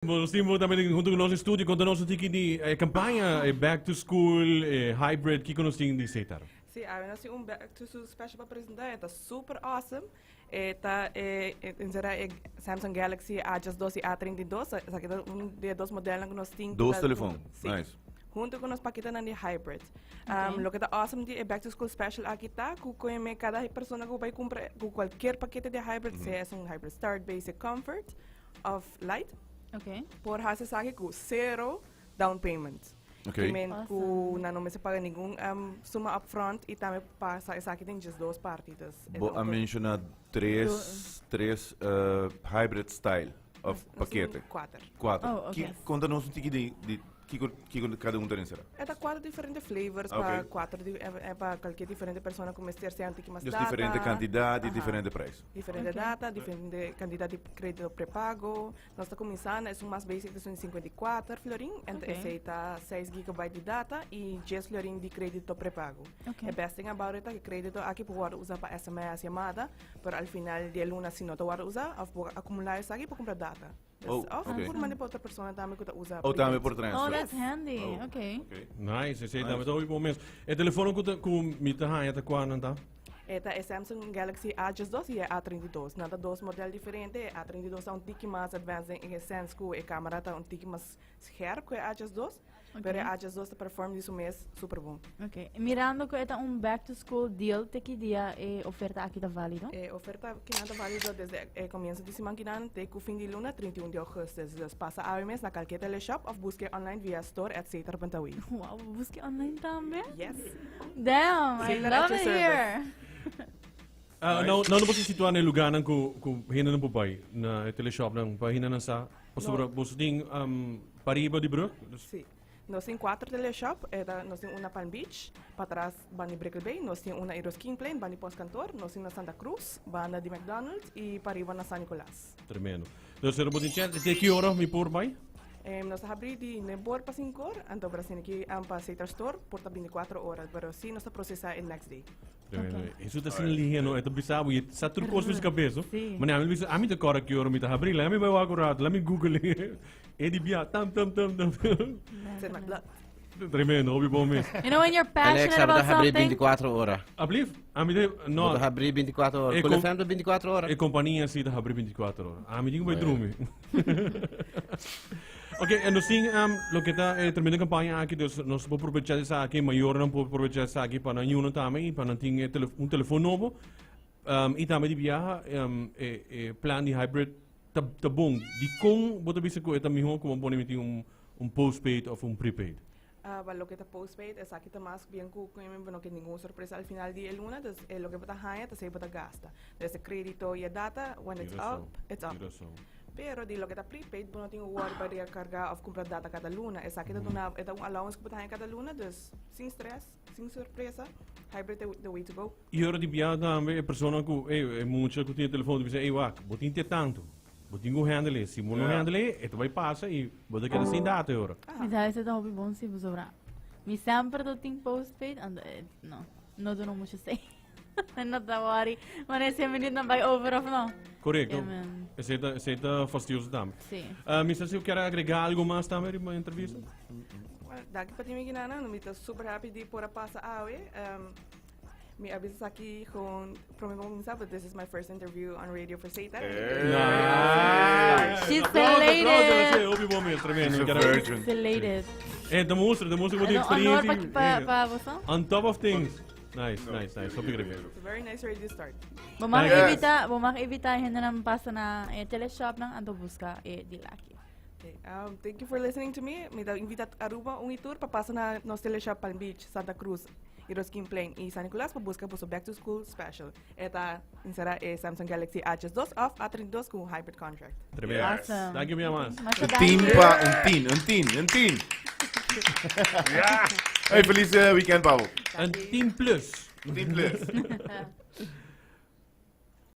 Nos tin tambe hunto cu nos estudio, conta nos un tiki di e campaña, e back to school, e hybrid, kiko nos tin di Setar? Sí, awe nos tin un back to school special pa presenta, e ta super awesome. E ta e encera e Samsung Galaxy A12 y A32, esaki ta un di e dos modelnan cu nos tin. Dos telefon, Sí. nice. Hunto cu nos paketanan di hybrid. Loke ta awesome di e back to school special aki ta cu koe cada persona cu bay cumpra cu cualkier pakete di hybrid, sea es un hybrid start, basic, comfort, of light. Okay. Por haci esaki cu zero down payment. Okay. Ki men cu Awesome. nan no mester paga ningun suma upfront y tambe pasa esaki den just dos parti. Dus e Bo ta a un menciona tres hybrid style of Nos tin pakete. Cuater. Cuater. Oh, okay. Ki, conta nos un tiki di kiko kada un ta ensera. E ta cuater diferente flavors pa Okay. cuater di, pa cualkier diferente persona cu mester sea un tiki mas Dus data. diferente cantidad y Aha. diferente prijs. Diferente Okay. data, diferente cantidad di credito prepago. Nos ta cuminsa na esun mas basic, esun di 54 florin. En Okay. esey ta 6 gigabyte di data y 10 florin di credito prepago. Okay. E best thing about it ta que credito aki por wordo usa pa SMS, llamada, pero al final di e luna si no ta wordo usa, of por acumula esaki por cumpra data. Dus Oh, of okay. por manda pa otro persona tambe cu ta usa Oh, tambe prepaid. por transfer. Oh, that's handy. Oh, Okay. okay. Nice, esey tambe ta hopi bon mes. E telefono cu ta, cu mi ta haña ta cua nan ta? E ta e Samsung Galaxy A12 y e A32. Nan ta dos model diferente. E A32 ta un tiki mas advanced den e sense cu e camera ta un tiki mas scherp cu e A12. Pero e A12 ta perform di su mes super bon. Ok. Mirando cu e ta un back to school deal, te ki dia e oferta aki ta valido? E oferta kinan ta valido desde e comienzo di siman kinan te cu fin di luna, 31 di augustus. Dus pasa awe mes na calke teleshop of busque online via store at setar punt awe. Wow, busque online tambe? Yes. Damn, I Setar love at your it service. here. Ah, nou, nou no boso situa na e lugarnan cu, cu hendenan por bai, na e teleshopnan, pa hendenan sa. Pasobra No. boso tin um, pariba di brug, dus Sí. Nos tin cuatro teleshop, e ta, nos tin un na Palm Beach, patras banda di Brickell Bay, nos tin un na Eros King Plain, banda di Postkantoor, nos tin na Santa Cruz, banda di McDonald's y pariba na San Nicolas. Tremendo. Dus ero bo tin chance, te ki ora mi por bai? Nos ta habri di nuebe or pa cinco or, anto Brasini ki pa Setar Store por ta binticuatro ora, pero si nos ta procesa e next day. Tremendo. Ok. Hesus ta asina lihe, no? E ta bisa bo, e sa tur kos for su kabes, no? Sí. Mane ami bisa, ami ta kòrda ki ora mi ta habri, laat mi bai wak un rato, laat mi google. E di bia, tam, tam, tam, tam. It's in my blood. Tremendo, hopi bon mes. You know when you're passionate Alexa, about bo ta habri something? 24 ora. Ablief? Ami de, no. Bo ta habri 24 ora. E Cool com- FM ta 24 ora. E kompania si ta habri 24 ora. Ami tin ku bai drumi. Ok, en nos tin um, loke ta e tremendo campaña aki, dus nos por aprovechar esaki, mayornan por aprovechar esaki pa nan yunan tambe y pa nan tin e tele, un telefon nobo. Um, y tambe di biaha um, e, e plan di hybrid ta, ta bon. Di kon bo ta bisa ku e ta mihó ku bo pone mi tin un, un postpaid of un prepaid? Ah, ba loke ta postpaid, esaki ta mas bien ku ku bo no ke ningun sorpresa al final di e luna, dus e loke bo ta haña ta esei bo ta gasta. Dus e kredito y e data, when it's Tin razon, up, it's up. tin razon. Pero di loke ta prepaid, bo no tin ku wòrdu pa recarga of kumpra data kada luna. Esaki ta duna, e ta un allowance ku bo ta haña kada luna, dus sin stress, sin sorpresa, hybrid ta the way to go. Y ora di biaha tambe e persona ku, ey, e mucha ku tin e telefon ta bisa, ey wak, bo tin te tantu. Bo tin ku handle e. Si bo no handle e, e ta bai pasa y bo ta keda sin data e ora. Mi sa esei ta hopi bon si pasobra mi semper ta tin postpaid anto e no no duna mucho sei. No ta worry wanneer si e minuut nan bai over of no. Correcto. Ja, man. Esei ta, esei ta fastioso tambe. Si. Uh, mi sa si bo kier agrega algo mas tambe riba entrevista? Well, danki pa tin mi kinana. Mi ta super happy di por a pasa awe. Mi a bisa aki gewoon prome como kuminsá, but this is my first interview on radio for Setar. Nice. She's Aplauso, aplauso, elated. hopi bon mes, tremendo. She's a virgin. She's elated. Demuestra, demuestra ku É tin un honor pa, experiencia. pa, pa boso. On top of things. Nice, nice, nice. Hopi great. It's a very nice radio start. Bo mag Yes. evita, bo mag evita hendenan pasa na e teleshop nan anto busca e deal aki. Okay, thank you for listening to me. Mi ta invita Aruba un y tur pa pasa na nos teleshop Palm Beach, Santa Cruz, Yrausquin Plain y San Nicolas pa busca boso Back to School Special. E ta insera e Samsung Galaxy A12 of A32 cu un hybrid contract. Tremendo. Yes. Awesome. Dank je, mi amas. Masha Un danki. team pa un team, un team, un team. Hey, feliz weekend, Pablo. Een team plus. Team plus.